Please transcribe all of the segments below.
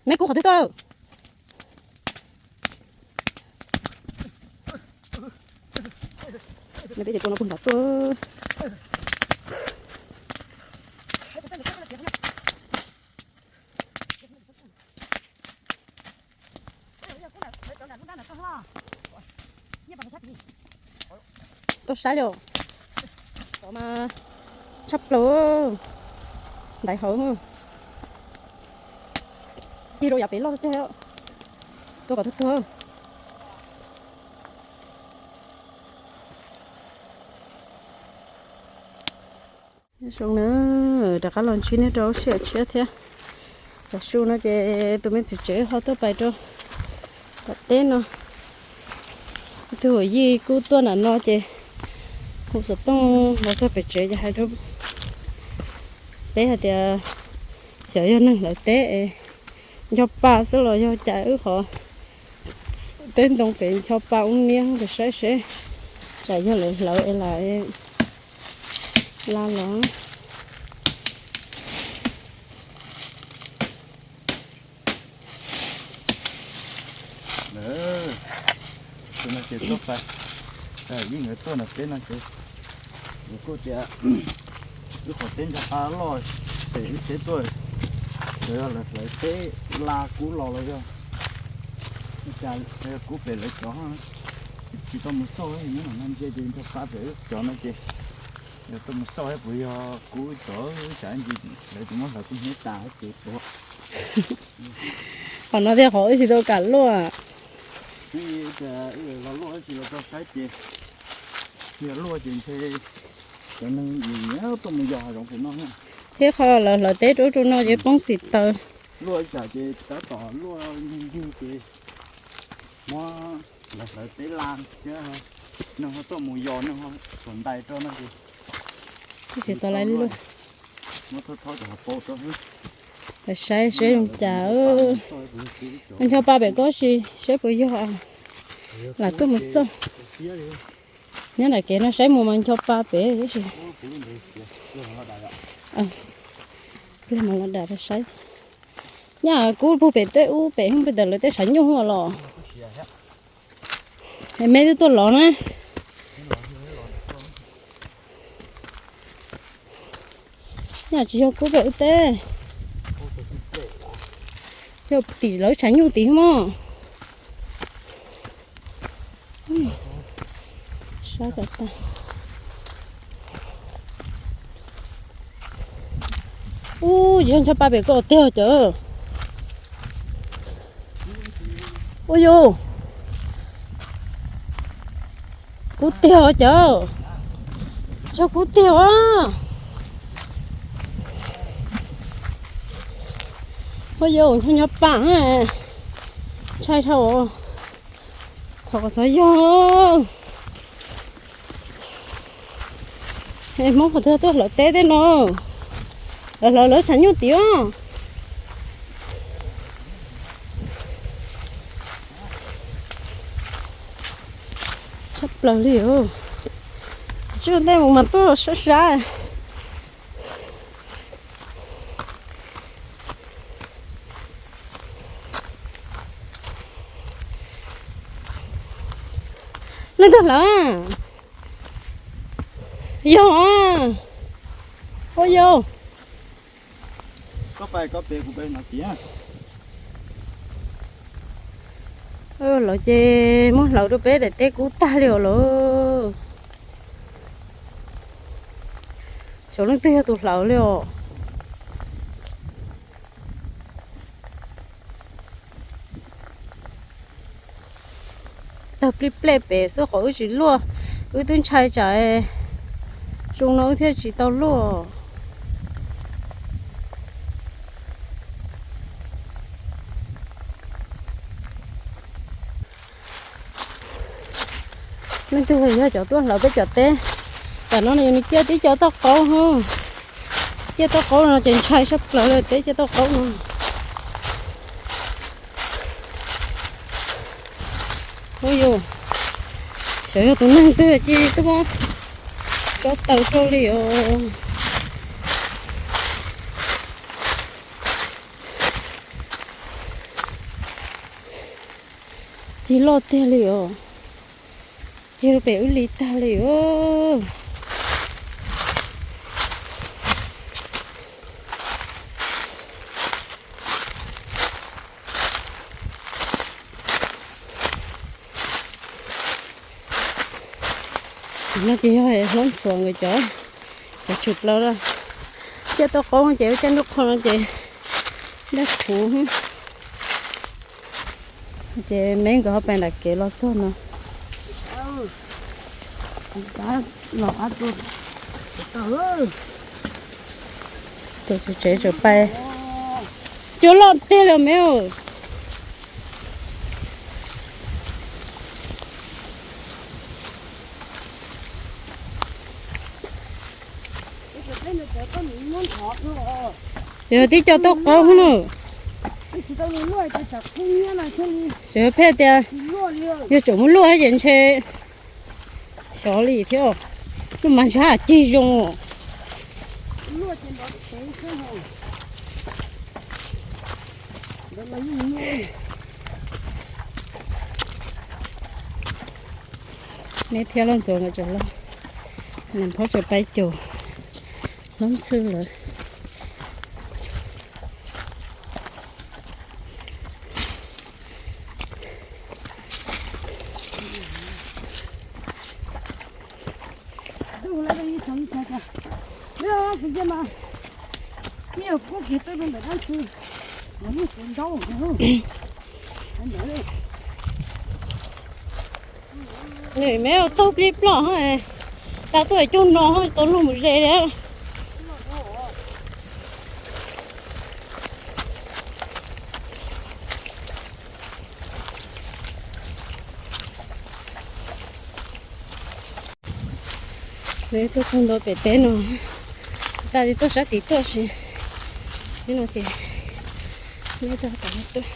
Neb kub qhov twg tuaj lawm? Neb peb ces tua no puag nrad tuaj. Tuaj saib li os. Cov mas tshaj plaws. Ntaiv hauv. Tig rau yav pem loj tiag. Tua kom tuag tuag. Zoo na, rov qab los ntsib nej rau lub sij hawm tshiab thiab. Cov su no ces tus me txiv tsev ho tuaj pais rau tom teb no. Ib tug yij kub tuaj nram no ces hu xov tooj los txog pem tsev ces hais rau peb hais tias xyov yog neeg hlawv teb ncho pa xwb los yog cas wb qhov teb ntoo pem ncho pa ub niab ntawd saib seb tsam yog lawv hlawv es lam la los. Tus no ces tuaj pais, yij nkawd tuaj nram teb no ces kuj tias wb qhov teb ncho pa loj, pem wb teb tuaj, lawv hlawv teb la kub los los yog cas, kub pem lawv cov tsis tau mus xauj, nyob no ntsia ces ncho pa pem wb cov no ces yog tuaj mus xauj puas yog kub cov, tsam ntsis lawv tsis muab hlawv kub hnyiab tas ces tuag. Qhov no thiaj qhov wb tsis tau kam luaj. Los luaj tsis los tau saib ces, yog luaj ces ntshe cov neeg nyiam tuaj mus yos hav zoov pem no. Thiab qhov lawv hlawv teb rau rau no ces poob txim taws. Luaj ib tsam ces tab tom luaj ncig ncig ces muab lawv hlawv teb la thiab, neeg ho tuaj mus yos, neeg ho tuaj ntais rau no ces tsis tau lawv luaj. Saib seb zoo cas. Ncho pa pem ko si seb puas yog, lam tuaj mus xauj. Nyob nram kev no saib mus mas ncho pa pem tab sis. Pliag mus los dam rau saib. Nyaj kub puag pem tej ub pem pem ntawm lawv tej sav nyuj los. Es me twb tuaj los na. Nyaj tsis yog kub pem wb teb, yog tim lawv sav nyuj tim mog. Sab tas tas. Ub, tsis yog ncho pa pem ko tiag cov. Ua yus, kub tiag cov. Tsis yog kub tiag. Ua yus, ncho ncho pa, ntshai dhau. Thov kom xov yog. Hmoob qhov twg tuaj hlawv teb tej no, lawv hlawv lawv tshav nyuj tim os. Tshaj plaws li os. Tsis ua ntej mus mas tuaj sab sab. Leej twg hlawv? Yog. Ua yus, lawv ces muab hlawv rau peb daim teb kub tag li os lawm. Xyov leej twg yog tus hlawv li os. Tawg plij plej pem xwb qhov wb tsis luaj, wb twb ntshai tsam zoo no wb thiaj tsis tau luaj. Leej twg yog cov tuaj hlawv peb cov teb? Tam no yog nws ciaj tib co toj qaub, ciaj toj qaub no ces ntshai sab plaws li teb ciaj toj qaub no. Ua yus, xyov yog tus neeg twg cia li tuaj muab tso taws rau li os. Cig loj tiag li os. Cig rau pem wb li tag li os. No ces yog hlob ntxhuav nkawd cov, cov tsw plaws lawm. Ciaj tau qaub ces ua caij ntuj qhua no ces daj rhuv. Ces me nkawd ho pais nram kev los txog no. Tus tsev tseem pais. Cua loj tiag li me. Ces yog tib co tauj qaub na. Ces yog pheej tias yog tseem muab luaj ces ntshe xyov li thiab. Luaj mas ntshe cig zoo. Me thiab los ntxuav nkawd tseem los, niam phob tseem pais caum hlob ntxhw lawm. Nws me taug plig ploj, tau tuaj cug no tau luag mus ze li. Nws tuaj txog ntua pem teb no, tas li tuaj sab tid tuaj si. Ib no ces neb tag tom no tuaj.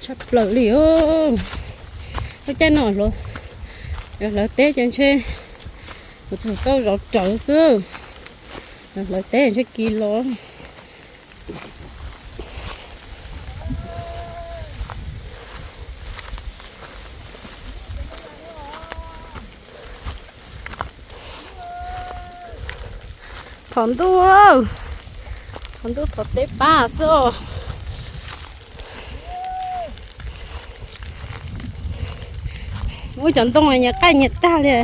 Tshaj plaws li os. Lub caij no hlawv teb ces ntshe mus tus tau zov rawv xwb. Hlawv teb ntshe kis los. Thov ntuj, thov ntuj thov teb pab xwb. Muab cov ntoo nyias qaij nyias tag li.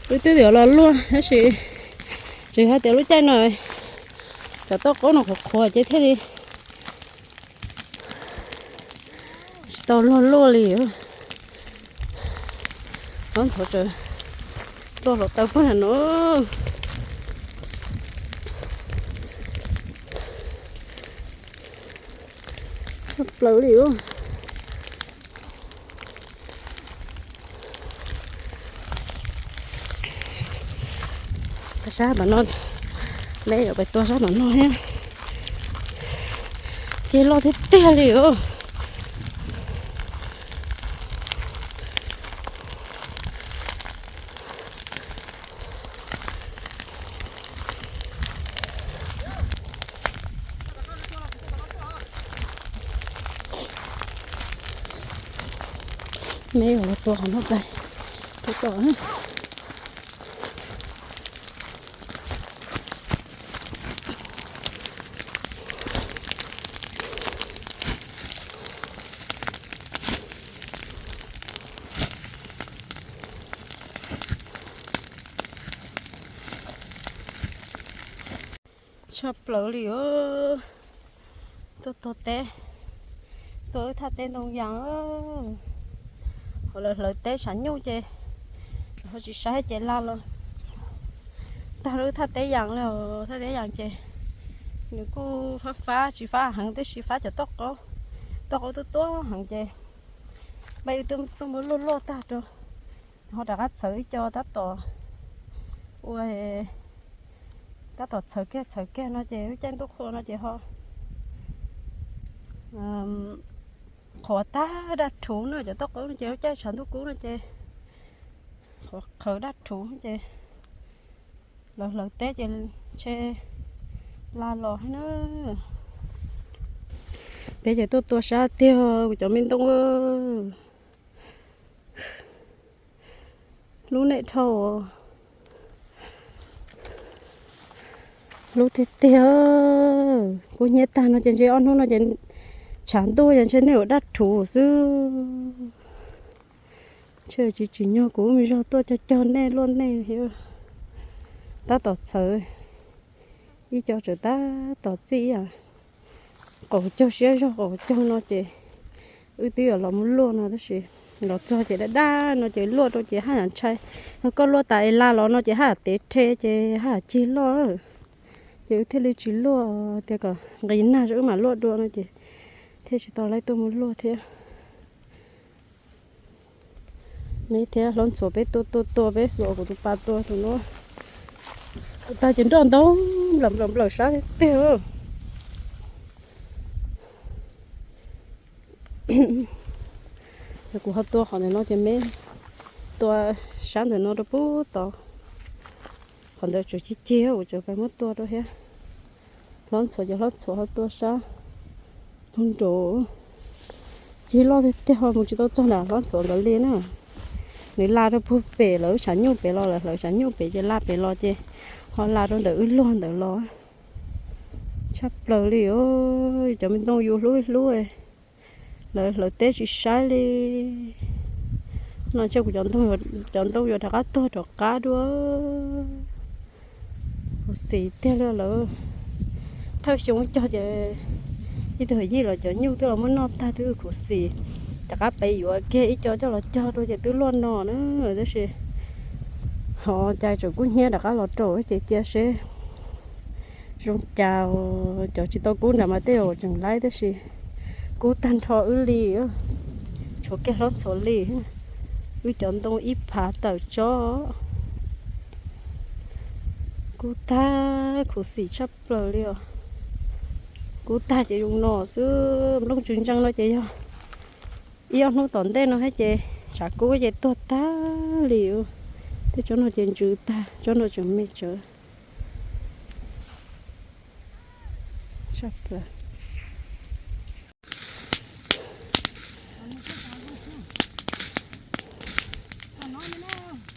Wb twb yuav los luaj tab sis tsis hais tias lub caij no cov tauj qaub no qhuav qhuav ces thiaj li tsis tau luag luaj li. Hlob ntxhuav tseem tuaj hluav taws puag nram no. Tshaj plaws li. Sab tom no, neb yuav pais tua sab tom no thiab. Ces loj tiag tiag li os. Neb yuav los tua qhov no pais, tua tom. Tshaj plaws li os. Tuaj tua teb, tua wb thaj teb ntoo yas. Hauv lawv hlawv teb tshav nyuj ces ho tsis saib ces la los tag lub thaj teb yas li os. Thaj teb yas ces nws kuj fab fab tsis fab heev tiam sis fab cov tauj qaub, tauj qaub tuaj tuaj heev ces npaj wb tuaj muab luaj luaj tag rau, ho rov qab txhawv ib co tab tom ua, tab tom txhawv kiag txhawv kiag no ces lub caij ntuj qhua no ces ho qhuav tag daj rhuv no, cov tauj qaub no ces lub caij tshav ntuj kub no ces Qhawv dab rhuv ces lawv hlawv teb ces ntshe la los na. Peb ces tuaj tua sab tiag kuv cov me ntoo. Hlub nej dhau. Hlub tiag tiag. Kub hnyiab tag no ces ntshe ob hnub no ces tshav ntuj ces ntshe nej ua dab rhuv xwb. Ntshe tsis tsim nyog kuv me zog tuaj cog cog nej luaj nej thiab. Tab tom txhawv, ib co tseem tab tom txij. Qaum caug siab zog qaum caug no ces wb twb yuav los mus luaj no tab sis los txog ces daj daj no ces luaj rau ces haj yam ntshai. Yog koj luaj tas es la los no ces haj yam tev rhe ces haj yam cig loj. Ces wb thiaj li tsis luaj, tias kom nqis nag wb mam luaj dua no ces thiaj tsis tau laib tuaj mus luaj thiab. Me thiab hlob ntxhuav peb tua tua tua peb xuas kuv tus pas tua tus no. Tag ces nroj ntau nplawm nplawm nplawm sab tiag tiag. Kuv ho tua qhov ntawm no ces me tua sab ntawm no rau pub tod. Qhov ntawd tseem cig cig kuv tseem pais muab tua rau thiab. Hlob ntxhuav ces hlob ntxhuav ho tua sab tug nraud. Cig loj tiag tiag ho mus tsis tau txog nram hlob ntxhuav nkawd li na. Nws la rau puag pem lawv tshav nyuj pem los lawv hlawv tshav nyuj pem ces la pem los ces ho la rau ntawm wb luag ntawd los. Tshaj plaws li os, cov me ntoo yus hlub hlub lawv hlawv teb tsis saib li. No ntshe kuv cov ntoo yuav rov qab tuag rov qab dua. Khuv xim tiag li lawm. Thawj xyoo ib co ces ib tug yij los cov nyuj twb los muab noj tag twb khuv xim. Rov qab pem yuav kiag ib co coj los cog rau ces twb luaj no na. Tab sis ho cais tseem kub hnyiab rov qab los rau ces cia seb zoo cas. Cov tsis tau kub nram mas tej zaum tseem laib tab sis kub tag nrho wb li. Tshuav kiag hlob ntxhuav li. Wb cov ntoo ib phav tawm tsob. Kub tag khuv xim tshaj plaws li os. Kub tag ces zoo no xwb, nplooj tsw ntsees no ces yog ib ob hnub tom ntej no thiab ces tshav kub ces tuag tag li. Tej tsob no ces ntsws tag, tsob no tseem me tsawv.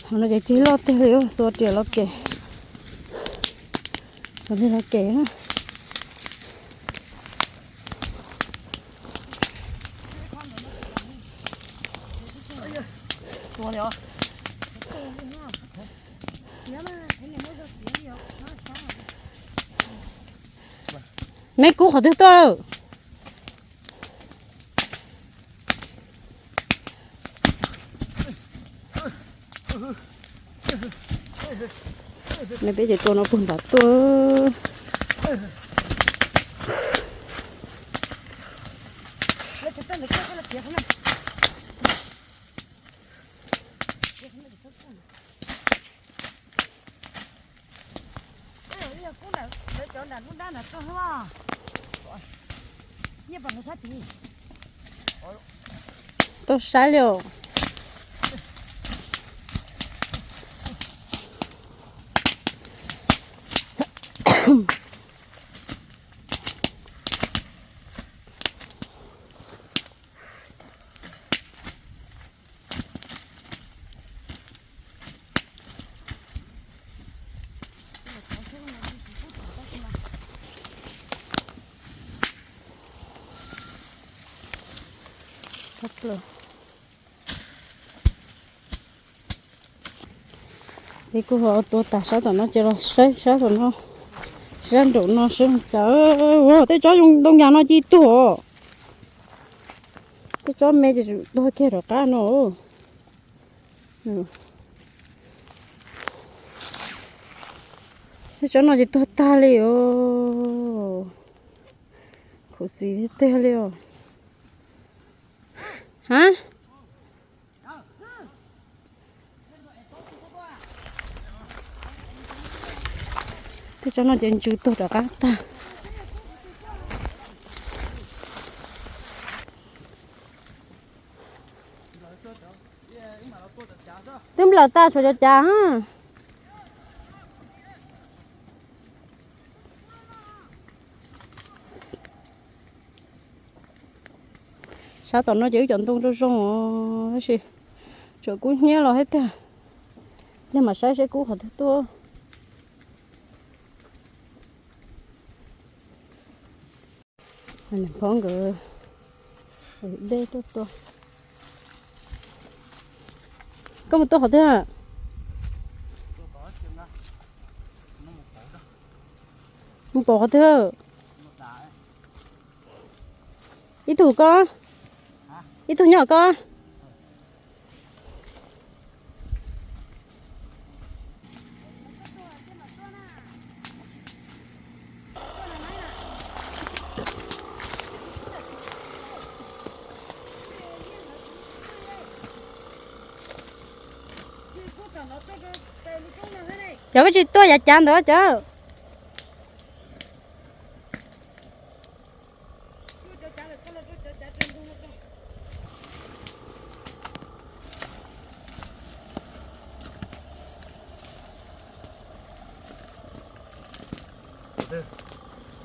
Qhov no ces cig loj tiag li, xuas riam los kem, xuas li los kem na. Me kub qhov twg tuaj lawm? Neb peb ces tua no puag nram tuaj. Tuaj saib li os. Peb kuj ho tua tas sab tom no ces los saib sab tom no, sab nraum no seb cas. Ua tej tsob zoo ntoo yas no cia tuag os. Tej tsob me ces tuag kiag rov qab no. Tej tsob no ces tuag tag li os. Khuv xim tiag tiag li os. Ha, tej tsob no ces ntsws tuag rov qab tag. Twb nplawm tag tshuav cov cav. Sab tom no ces wb cov ntoo zoo zoo os, tab sis tseem kub hnyiab los thiab tiag. Yog mas saib seb kub qhov twg tuaj. Niam Phov nkawd dej tuaj tua. Koj mus tua qhov twg? Mus pom qhov twg? Ib tug koj? Ib tug nyob koj? Cov koj tsis tuaj yav cav ntawd cov.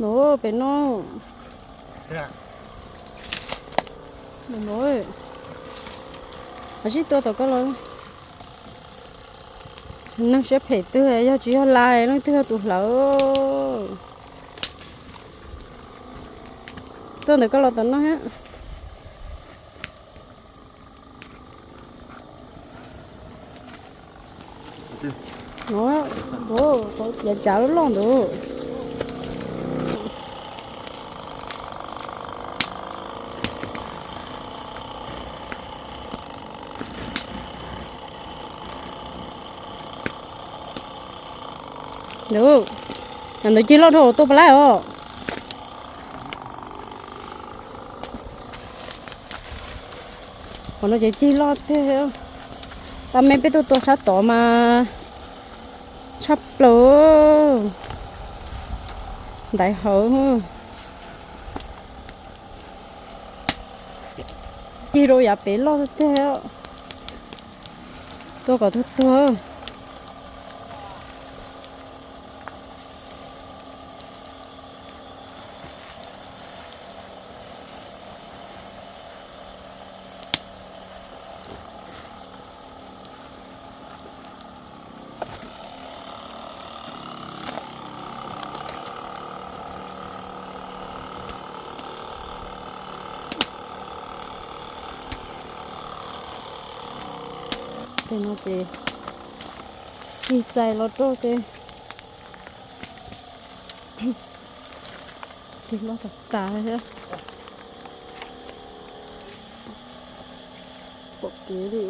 No, pem no. No, sib tua tom koj los. Neeg siab phem twg yog tsis yog lais, leej twg yog tus hlawv. Tuaj ntawm koj los tom no thiab. Yav cav loj loj ntawd. Ntawd, ntawd cig loj dhau tuaj pab laib os. Qhov no ces cig loj tiag. Tab me peb tuaj tua sab tod mas tshaj plaws. Ntaiv hawv. Cig rau yav pem loj tiag tiag. Tua kom tuag tuag. Tej no ces cig txais los rau tej. Cig loj tas tas thiab. Pom kev li.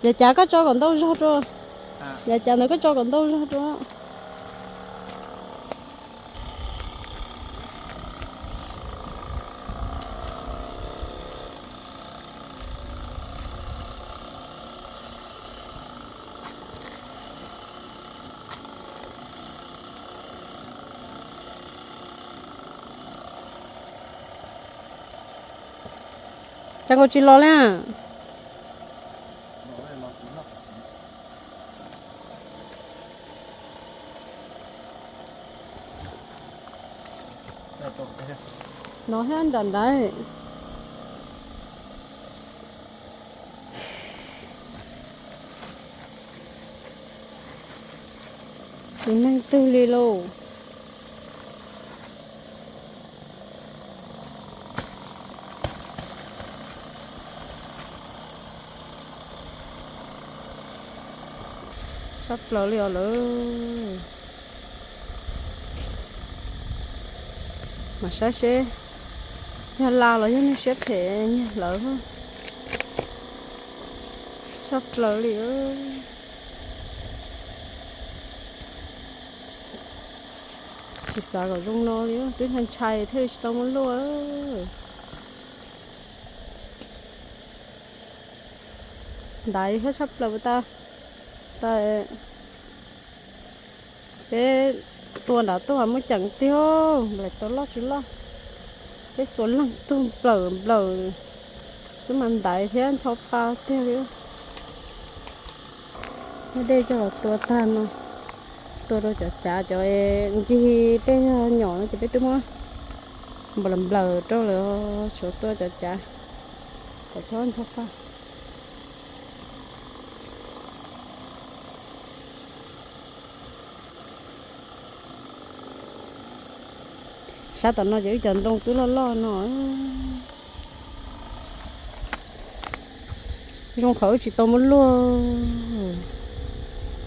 Yav cav koj tso kom ntau zog rau. Yav cav ntawd koj tso kom ntau zog rau. Cas nkaus tsis los li. No thiab nram nrad. Tus neeg twg li lauj. Tshaj plaws li os lawm. Mas saib seb yog laj los yog neeg siab phem nyiag hlawv. Tshaj plaws li. Tsis xav kom zoo no li, twb ntshai ntshai thiaj li tsis tau muab luaj. Ntaiv thiab tshaj plaws tas, tas peb tua nrad tuaj muaj ceem tiag, nplaim tau loj tsis loj. Peb xuas leeg tug nplawm nplawm. Twb mas ntaiv thiab ncho pa tiag li. Muab dej coj los tua tag no, tua rau cov cav, cov ncig peb nyom no ces peb twb muab nplaws nplaws rau lawm, tshuav tua cov cav kom txhob ncho pa. Sab tom no ces wb cov ntoo twb loj loj no. Zoo qhov wb tsis tau muab luaj.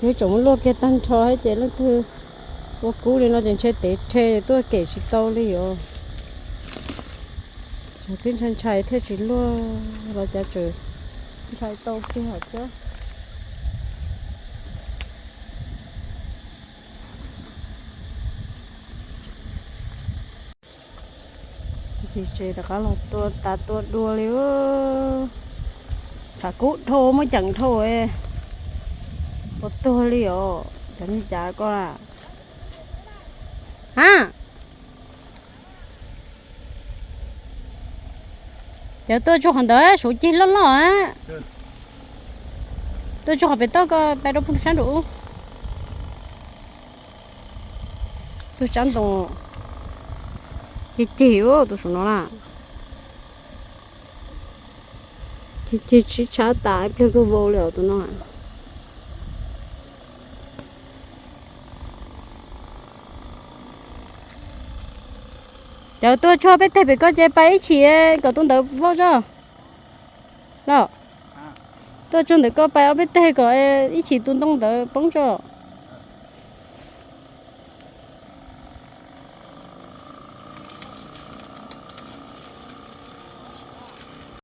Yog tseem muab luaj kiag tag nrho thiab ces leej twg ua kub li no ces ntshe tev rhe tuaj kem tsis tau li os. Twb ntshai ntshai thiaj tsis luaj los cas tseem ntshai tau kiag thiab. Ntxim tsev rov qab los tua tas tua dua li. Tshav kub dhau muaj ceem dhau. Ua tuag li os cov niag cav ko. Ha, cov tuaj tsuag qhov ntawd suav cig loj loj. Tuaj tsuag qhov pem toj ko, peb rau pug sab nraum ub. Tus sab ntoo cig cig tus saum no na. Cig cig sib tshab tas ib pliag kawg vau li os tus no. Cov tuaj tsuag peb teg pem ko ces pais ib chim kom tus ntawd vau tso. Los, tuaj tsuag ntawm ko pais ob peb teg kom ib chim tus ntoo ntawd poob tso.